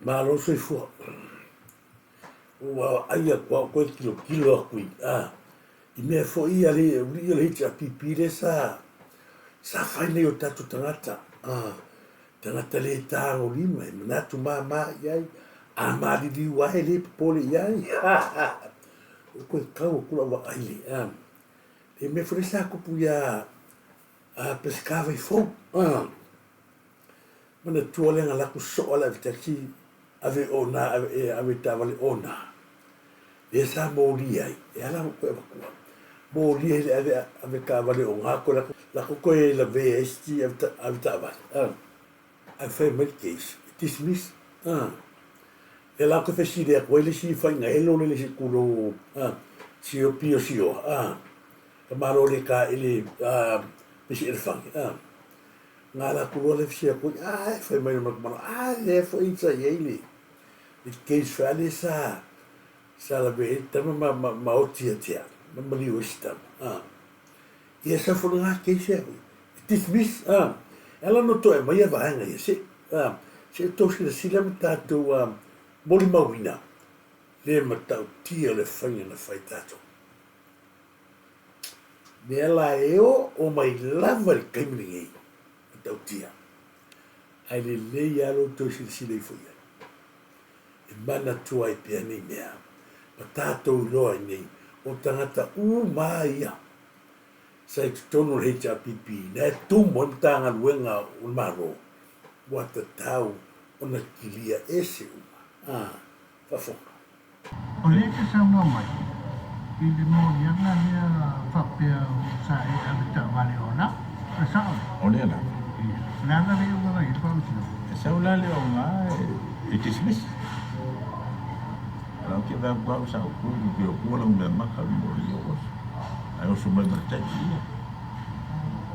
Malo le soifua. Ua vaai atu au koe tilotilo atu i a i mea foi ia le uli'i o le HRPP lea sa sa fai nei o tatou tagata a tagata le tagolima e manatu mama i ai a maliliu lava e le popole i ai. Ua toe tau atu lau vaai le a le mea foi lea sa tupu ia a Peseta Vaifou a. Manatua lea na alu atu soa le ave taxi ave ona ave e ave taavale ona lea sa molia ai e ala ona toe avatua molia ai le ave ave taavale ona toe alu atu toe lavea ai si ave taavale ae fai mai le case e dismiss lea la toe fesili atu ai le isi faigaelo lea le isi tulou sio pio sioa ka malo le taele pisi elefani. Na ala atu loa le fisia atu ai, ae fai mai le matamala, a lea foi sa i ai le le case foi lea sa sa lavea ai le tama ma ma ma oti ia te au, ma maliu ai si tama, a. Ia sau foi lena case e dismiss, a. E ala ona toe aumaia vaega ia se a, se i tou silasila ma tatou molimauina le matautia o le faiga na fai tatou. Mea la e oo mai lava i le taimi lenei, matautia, ae lelei lava lo outou silasila ifo i ai, e manatua ai pea nei mea, ma tatou iloa ai nei, o tagata uma lava ia sa i totonu o le HRPP, na e tumu ai Matagaluega o le Malo, ua tatau ona kilia ese uma. A, faafofoga. O lea e te saunoa mai i le moliaga lea faapea sa e ave taavale o la, e sao lea? O lea lava. Ia. O le a la le iuga na i ai le faamasinoga? E sau la le oga e dismiss. O lau ke vau kau sa upu ke o lau mea maka le moli o oso. Ai oso mai ma le taxi ia.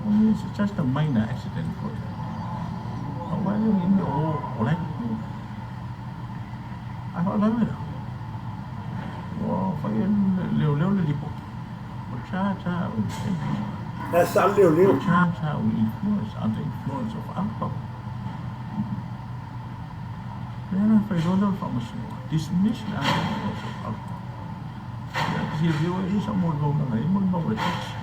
I mean, it's just a minor accident for you. Aua e le ni o o lai ku. A faalavelave la, ua fai e leoleo le lipoti, ua charge au i le La e sao le leoleo. Ua charge au i influence, under influence of alcohol. Lea la fai loa lea o le faamasinoga, dismiss le under influence of alcohol. Ia, te silafia ua ese sau molimau leaga e i ai molimau e tasi.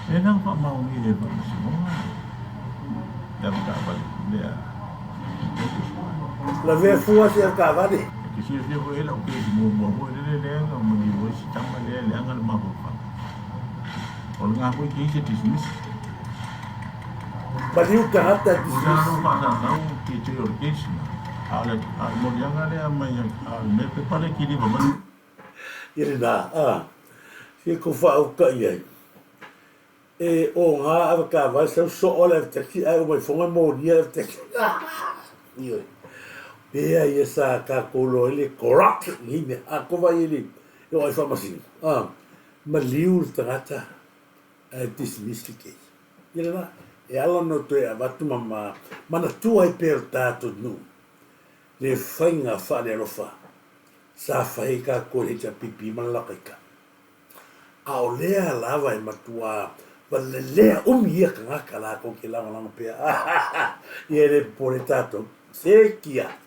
Lea la na faamaonia e le faamasinoga le avetaavale lea. Lavea fua si avetaavale. E te silafia foi e lau kesi muamua foi lele lea na maliu ai si tama lea e leaga le mafaufau. O lena foi case e dismiss. Maliu tagata e dismiss. O lea no faasalasau detail o le case na. A o le moliaga lea mai a o le mea pepa lea e kiliva mai. Ia lena, a. Se kou faauka i ai. E oga avetaavale sau soo le avetaxi ae uma ifoga molia le avetaxi. Ioe. Pea ia sa tatou iloa ai le corrupt i nei mea. A tou vaai i ai le e oo ai faamasino, a, maliu le tagata ae dismiss le case. Ia lena, e ala ona toe avatu ma ma manatua ai pea e le tatou nuu le faiga faalealofa sa fai ai tatou e le HRPP ma le lakaita. A o lea lava e matua valelea umi ia tagata latou te lagolago pea. Ia e le popole tatou. Se kia.